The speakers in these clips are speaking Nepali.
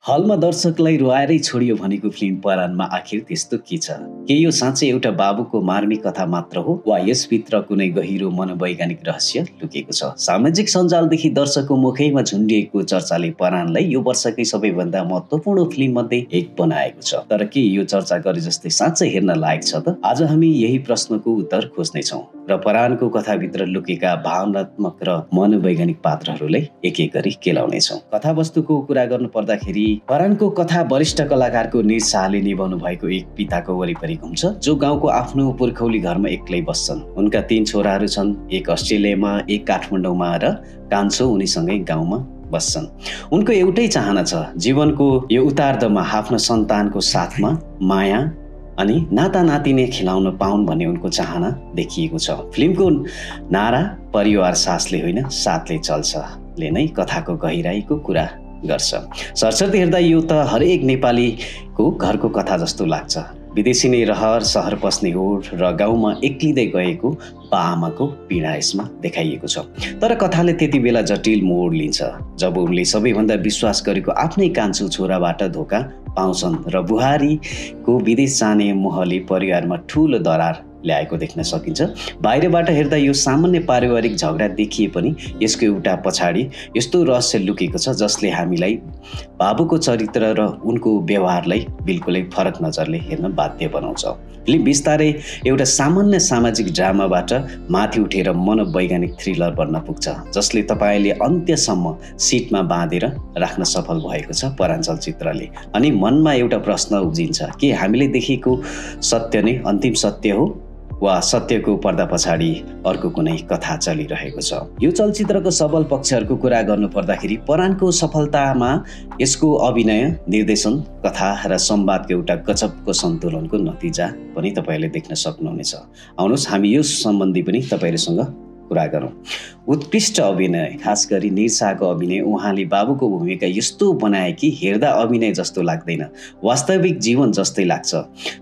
हलमा दर्शकलाई रुवाएरै छोडियो भनेको फिल्म परानमा आखिर त्यस्तो के छ? के यो साँच्चै एउटा बाबुको मार्मिक कथा मात्र हो वा यसभित्र कुनै गहिरो मनोवैज्ञानिक रहस्य लुकेको छ? सामाजिक सञ्जालदेखि दर्शकको मुखैमा झुन्डिएको चर्चाले परानलाई यो वर्षकै सबैभन्दा महत्त्वपूर्ण फिल्ममध्ये एक बनाएको छ। तर के यो चर्चा गरे जस्तै साँच्चै हेर्न लायक छ त? आज हामी यही प्रश्नको उत्तर खोज्नेछौँ र परानको कथाभित्र लुकेका भावनात्मक र मनोवैज्ञानिक पात्रहरूलाई एक एक गरी केलाउनेछौँ। कथावस्तुको कुरा गर्नु पर्दाखेरि परानको कथा वरिष्ठ कलाकारको निर शाहले निभाउनु भएको एक पिताको वरिपरि घुम्छ जो गाउँको आफ्नो पुर्खौली घरमा एक्लै बस्छन्। उनका 3 छोराहरू छन्, एक अस्ट्रेलियामा, एक काठमाडौँमा र कान्छो उनीसँगै गाउँमा बस्छन्। उनको एउटै चाहना छ, जीवनको यो उतार्दमा आफ्नो सन्तानको साथमा माया अनि नाता नातिने खिलाउन पाउन् भन्ने उनको चाहना देखिएको छ। फिल्मको नारा परिवार सासले होइन साथले चल्छले नै कथाको गहिराईको कुरा गर्छ। सरसर्ती हेर्दा यो त हरेक नेपालीको घरको कथा जस्तो लाग्छ। विदेशी नै रहर, सहर पस्ने होड र गाउँमा एक्लिँदै गएको बाआमाको पीडा यसमा देखाइएको छ। तर कथाले त्यति बेला जटिल मोड लिन्छ जब उनले सबैभन्दा विश्वास गरेको आफ्नै कान्छो छोराबाट धोका पाउँछन् र बुहारीको विदेश जाने मोहले परिवारमा ठुलो दरार ल्याएको देख्न सकिन्छ। बाहिरबाट हेर्दा यो सामान्य पारिवारिक झगडा देखिए पनि यसको एउटा पछाडि यस्तो रहस्य लुकेको छ जसले हामीलाई बाबुको चरित्र र उनको व्यवहारलाई बिल्कुलै फरक नजरले हेर्न बाध्य बनाउँछ। फिल्म बिस्तारै एउटा सामान्य सामाजिक ड्रामाबाट माथि उठेर मनोवैज्ञानिक थ्रिलर बन्न पुग्छ जसले तपाईँले अन्त्यसम्म सिटमा बाँधेर राख्न सफल भएको छ परान चलचित्रले। अनि मनमा एउटा प्रश्न उब्जिन्छ, के हामीले देखेको सत्य नै अन्तिम सत्य हो वा सत्यको पर्दा पछाडि अर्को कुनै कथा चलिरहेको छ? यो चलचित्रको सबल पक्षहरूको कुरा गर्नु पर्दाखेरि परानको सफलतामा यसको अभिनय, निर्देशन, कथा र संवादको एउटा गजबको सन्तुलनको नतिजा पनि तपाईँले देख्न सक्नुहुनेछ। आउनुहोस् हामी यो सम्बन्धी पनि तपाईँहरूसँग कुरा गरौँ। उत्कृष्ट अभिनय, खास गरी निर शाहको अभिनय। उहाँले बाबुको भूमिका यस्तो बनाए कि हेर्दा अभिनय जस्तो लाग्दैन, वास्तविक जीवन जस्तै लाग्छ।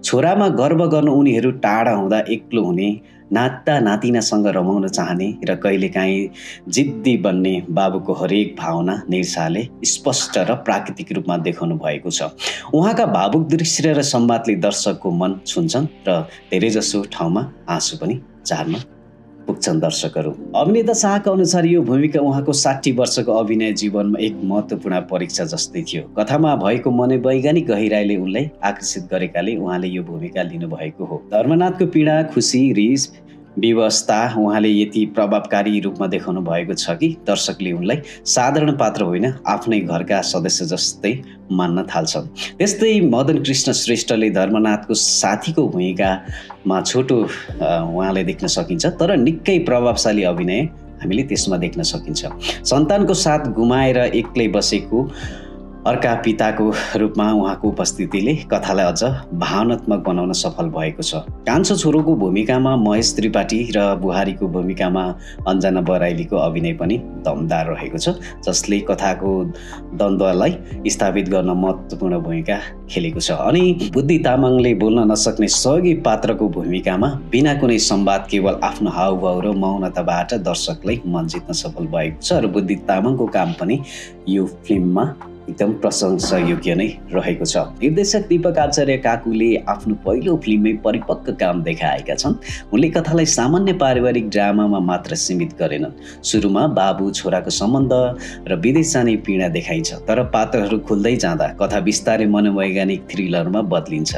छोरामा गर्व गर्न उनीहरू टाढा हुँदा एक्लो हुने, नाता नातिनासँग रमाउन चाहने र कहिलेकाहीँ जिद्दी बन्ने बाबुको हरेक भावना निर शाहले स्पष्ट र प्राकृतिक रूपमा देखाउनु भएको छ। उहाँका भावुक दृश्य र संवादले दर्शकको मन छुन्छन् र धेरैजसो ठाउँमा आँसु पनि झार्न पुग्छन् दर्शकहरू। अभिनेता शाहका अनुसार यो भूमिका उहाँको 60 वर्षको अभिनय जीवनमा एक महत्त्वपूर्ण परीक्षा जस्तै थियो। कथामा भएको मनोवैज्ञानिक गहिराईले उनलाई आकर्षित गरेकाले उहाँले यो भूमिका लिनुभएको हो। धर्मनाथको पीडा, खुसी, रिस, व्यवस्था उहाँले यति प्रभावकारी रूपमा देखाउनु भएको छ कि दर्शकले उनलाई साधारण पात्र होइन आफ्नै घरका सदस्य जस्तै मान्न थाल्छन्। त्यस्तै मदन कृष्ण श्रेष्ठले धर्मनाथको साथीको भूमिकामा छोटो उहाँले देख्न सकिन्छ, तर निकै प्रभावशाली अभिनय हामीले त्यसमा देख्न सकिन्छ। सन्तानको साथ गुमाएर एक्लै बसेको अर्का पिताको रूपमा उहाँको उपस्थितिले कथालाई अझ भावनात्मक बनाउन सफल भएको छ। कान्छो छोरोको भूमिकामा महेश त्रिपाठी र बुहारीको भूमिकामा अन्जना बराइलीको अभिनय पनि दमदार रहेको छ जसले कथाको द्वन्द्वलाई स्थापित गर्न महत्त्वपूर्ण भूमिका खेलेको छ। अनि बुद्धि तामाङले बोल्न नसक्ने सहयोगी पात्रको भूमिकामा बिना कुनै संवाद केवल आफ्नो हावभाव र मौनताबाट दर्शकलाई मन जित्न सफल भएको छ र बुद्धि तामाङको काम पनि यो फिल्ममा एकदम प्रशंसायोग्य नै रहेको छ। निर्देशक दीपक आचार्य काकुले आफ्नो पहिलो फिल्ममै परिपक्व काम देखाएका छन्। उनले कथालाई सामान्य पारिवारिक ड्रामामा मात्र सीमित गरेनन्। सुरुमा बाबु छोराको सम्बन्ध र विदेश जाने पीडा देखाइन्छ, तर पात्रहरू खुल्दै जाँदा कथा बिस्तारै मनोवैज्ञानिक थ्रिलरमा बदलिन्छ।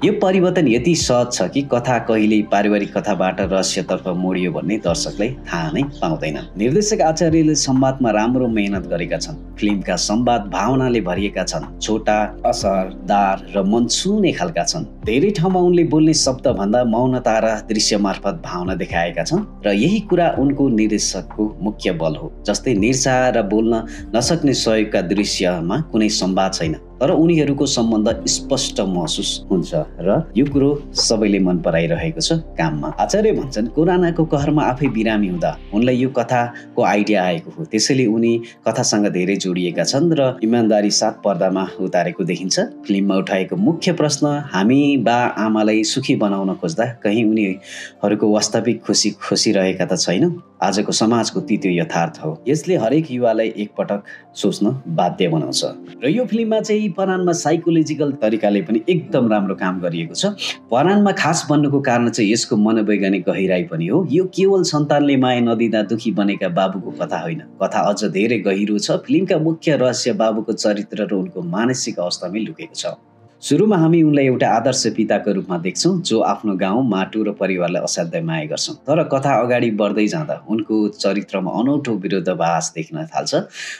यो परिवर्तन यति सहज छ कि कथा कहिल्यै पारिवारिक कथाबाट रहस्यतर्फ मोडियो भन्ने दर्शकलाई थाहा नै पाउँदैन। निर्देशक आचार्यले संवादमा राम्रो मेहनत गरेका छन्। फिल्मका संवाद भावनाले भरिएका छन्, छोटा, असरदार र मन छुने खालका छन्। धेरै ठाउँमा उनले बोल्ने शब्दभन्दा मौनता र दृश्य मार्फत भावना देखाएका छन् र यही कुरा उनको निर्देशकको मुख्य बल हो। जस्तै निर शाह र बोल्न नसक्ने सहयोगका दृश्यमा कुनै संवाद छैन, तर उनीहरूको सम्बन्ध स्पष्ट महसुस हुन्छ र यो कुरो सबैले मन पराइरहेको छ काममा। आचार्य भन्छन्, कोरोनाको कहरमा आफै बिरामी हुँदा उनलाई यो कथाको आइडिया आएको हो, त्यसैले उनी कथासँग धेरै जोडिएका छन् र इमानदारी साथ पर्दामा उतारेको देखिन्छ। फिल्ममा उठाएको मुख्य प्रश्न, हामी बा आमालाई सुखी बनाउन खोज्दा कहीँ उनीहरूको वास्तविक खुसी रहेका त छैनौँ? आजको समाजको तितो यथार्थ हो। यसले हरेक युवालाई एकपटक सोच्न बाध्य बनाउँछ। र यो फिल्ममा चाहिँ परानमा साइकोलोजिकल तरिकाले पनि एकदम राम्रो काम गरिएको छ। परानमा खास बन्नुको कारण चाहिँ यसको मनोवैज्ञानिक गहिराई पनि हो। यो केवल सन्तानले माया नदिँदा दुखी बनेका बाबुको कथा होइन, कथा अझ धेरै गहिरो छ। फिल्मका मुख्य रहस्य बाबुको चरित्र र उनको मानसिक अवस्थामै लुकेको छ। सुरुमा हामी उनलाई एउटा आदर्श पिताको रूपमा देख्छौँ जो आफ्नो गाउँ, माटो र परिवारलाई असाध्यै माया गर्छन्। तर कथा अगाडि बढ्दै जाँदा उनको चरित्रमा अनौठो विरोधाभास देख्न थाल्छ।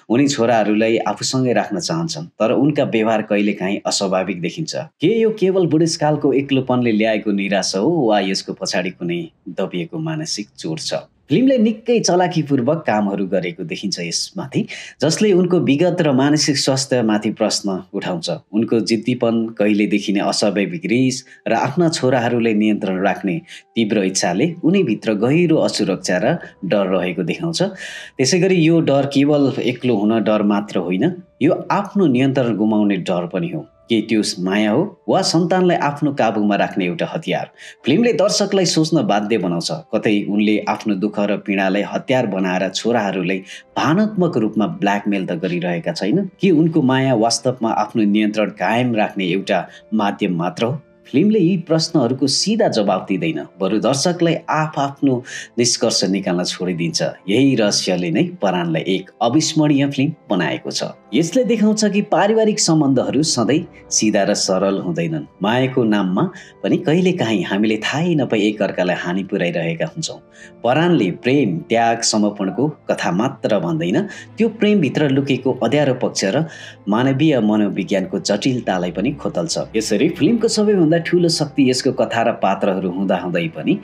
उनी छोराहरूलाई आफूसँगै राख्न चाहन्छन्, तर उनका व्यवहार कहिलेकाहीँ अस्वाभाविक देखिन्छ। के यो केवल बुढेसकालको एक्लोपनले ल्याएको निराशा हो वा यसको पछाडि कुनै दबिएको मानसिक चोट छ? फिल्मले निकै चलाखीपूर्वक कामहरू गरेको देखिन्छ यसमाथि, जसले उनको विगत र मानसिक स्वास्थ्यमाथि प्रश्न उठाउँछ। उनको जिद्दीपन, कहिले देखिने अस्वाभाविक रिस र आफ्ना छोराहरूलाई नियन्त्रण राख्ने तीव्र इच्छाले उनीभित्र गहिरो असुरक्षा र डर रहेको देखाउँछ। त्यसैगरी यो डर केवल एक्लो हुन डर मात्र होइन, यो आफ्नो नियन्त्रण गुमाउने डर पनि हो। के त्यो माया हो वा सन्तानलाई आफ्नो काबुमा राख्ने एउटा हतियार? फिल्मले दर्शकलाई सोच्न बाध्य बनाउँछ। कतै उनले आफ्नो दुःख र पीडालाई हतियार बनाएर छोराहरूलाई भावनात्मक रूपमा ब्ल्याकमेल त गरिरहेका छैन? कि उनको माया वास्तवमा आफ्नो नियन्त्रण कायम राख्ने एउटा माध्यम मात्र हो? फिल्मले यी प्रश्नहरूको सिधा जवाब दिँदैन, बरु दर्शकलाई आफ्नो निष्कर्ष निकाल्न छोडिदिन्छ। यही रहस्यले नै परानलाई एक अविस्मरणीय फिल्म बनाएको छ। यसले देखाउँछ कि पारिवारिक सम्बन्धहरू सधैँ सिधा र सरल हुँदैनन्। मायाको नाममा पनि कहिलेकाहीँ हामीले थाहै नपाई एकअर्कालाई हानि पुर्याइरहेका हुन्छौँ। परानले प्रेम, त्याग, समर्पणको कथा मात्र भन्दैन, त्यो प्रेमभित्र लुकेको अँध्यारो पक्ष र मानवीय मनोविज्ञानको जटिलतालाई पनि खोतल्छ। यसरी फिल्मको सबैभन्दा ठुलो शक्ति यसको कथा र पात्रहरू हुँदाहुँदै पनि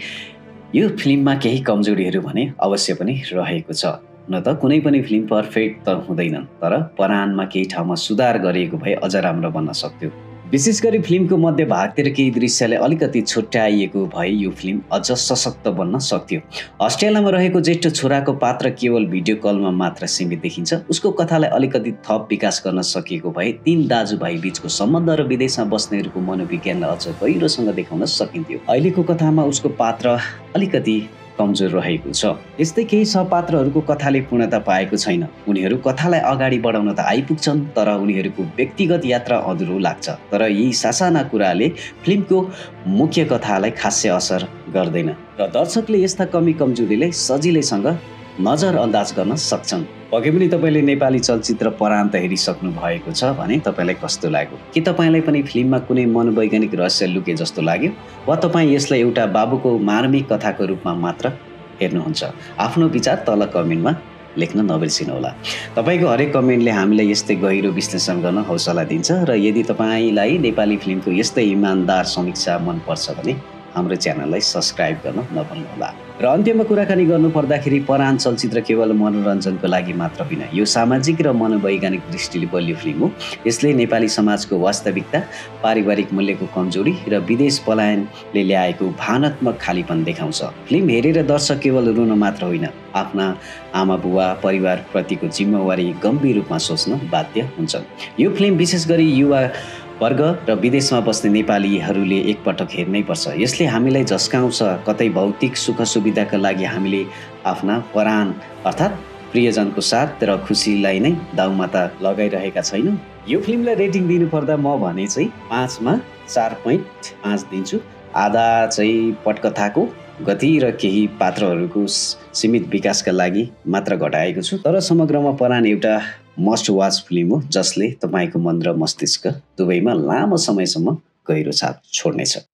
यो फिल्ममा केही कमजोरीहरू भने अवश्य पनि रहेको छ। न त कुनै पनि फिल्म पर्फेक्ट त हुँदैनन्, तर परानमा केही ठाउँमा सुधार गरिएको भए अझ राम्रो बन्न सक्थ्यो। विशेष गरी फिल्मको मध्य भागतिर केही दृश्यले अलिकति छुट्याइएको भए यो फिल्म अझ सशक्त बन्न सक्थ्यो। अस्ट्रेलियामा रहेको जेठो छोराको पात्र केवल भिडियो कलमा मात्र सीमित देखिन्छ। उसको कथालाई अलिकति थप विकास गर्न सकिएको भए तीन दाजुभाइ बीचको सम्बन्ध र विदेशमा बस्नेहरूको मनोविज्ञानलाई अझ गहिरोसँग देखाउन सकिन्थ्यो। अहिलेको कथामा उसको पात्र अलिकति कमजोर रहेको छ। यस्तै केही सहपात्रहरूको कथाले पूर्णता पाएको छैन। उनीहरू कथालाई अगाडि बढाउन त आइपुग्छन्, तर उनीहरूको व्यक्तिगत यात्रा अधुरो लाग्छ। तर यी सासाना कुराले फिल्मको मुख्य कथालाई खासै असर गर्दैन र दर्शकले यस्ता कमी कमजोरीलाई सजिलैसँग नजरअन्दाज गर्न सक्छन्। पक्कै पनि तपाईँले नेपाली चलचित्र परान त हेरिसक्नु भएको छ भने तपाईँलाई कस्तो लाग्यो? के तपाईँलाई पनि फिल्ममा कुनै मनोवैज्ञानिक रहस्य लुके जस्तो लाग्यो, वा तपाईँ यसलाई एउटा बाबुको मार्मिक कथाको रूपमा मात्र हेर्नुहुन्छ? आफ्नो विचार तल कमेन्टमा लेख्न नबिर्सिनुहोला। तपाईँको हरेक कमेन्टले हामीलाई यस्तै गहिरो विश्लेषण गर्न हौसला दिन्छ। र यदि तपाईँलाई नेपाली फिल्मको यस्तै इमानदार समीक्षा मनपर्छ भने हाम्रो च्यानललाई सब्स्क्राइब गर्न नभुल्नुहोला। र अन्त्यमा कुराकानी गर्नुपर्दाखेरि परान चलचित्र केवल मनोरञ्जनको लागि मात्र होइन, यो सामाजिक र मनोवैज्ञानिक दृष्टिले बलियो फिल्म हो। यसले नेपाली समाजको वास्तविकता, पारिवारिक मूल्यको कमजोरी र विदेश पलायनले ल्याएको भावनात्मक खालीपन देखाउँछ। फिल्म हेरेर दर्शक केवल रुन मात्र होइन, आफ्ना आमा बुवा, परिवारप्रतिको जिम्मेवारी गम्भीर रूपमा सोच्न बाध्य हुन्छन्। यो फिल्म विशेष गरी युवा वर्ग र विदेशमा बस्ने नेपालीहरूले एकपटक हेर्नै पर्छ। यसले हामीलाई झस्काउँछ, कतै भौतिक सुख सुविधाका लागि हामीले आफ्ना परान अर्थात् प्रियजनको साथ र खुसीलाई नै दाउमाता लगाइरहेका छैनौँ। यो फिल्मलाई रेटिङ दिनुपर्दा म भने चाहिँ 5 मा 4.5 दिन्छु। आधा चाहिँ पटकथाको गति र केही पात्रहरूको सीमित विकासका लागि मात्र घटाएको छु। तर समग्रमा परान एउटा मस्ट वाच फिल्म हो, जसले तपाईँको मन र मस्तिष्क दुवैमा लामो समयसम्म गहिरो छाप छोड्नेछ।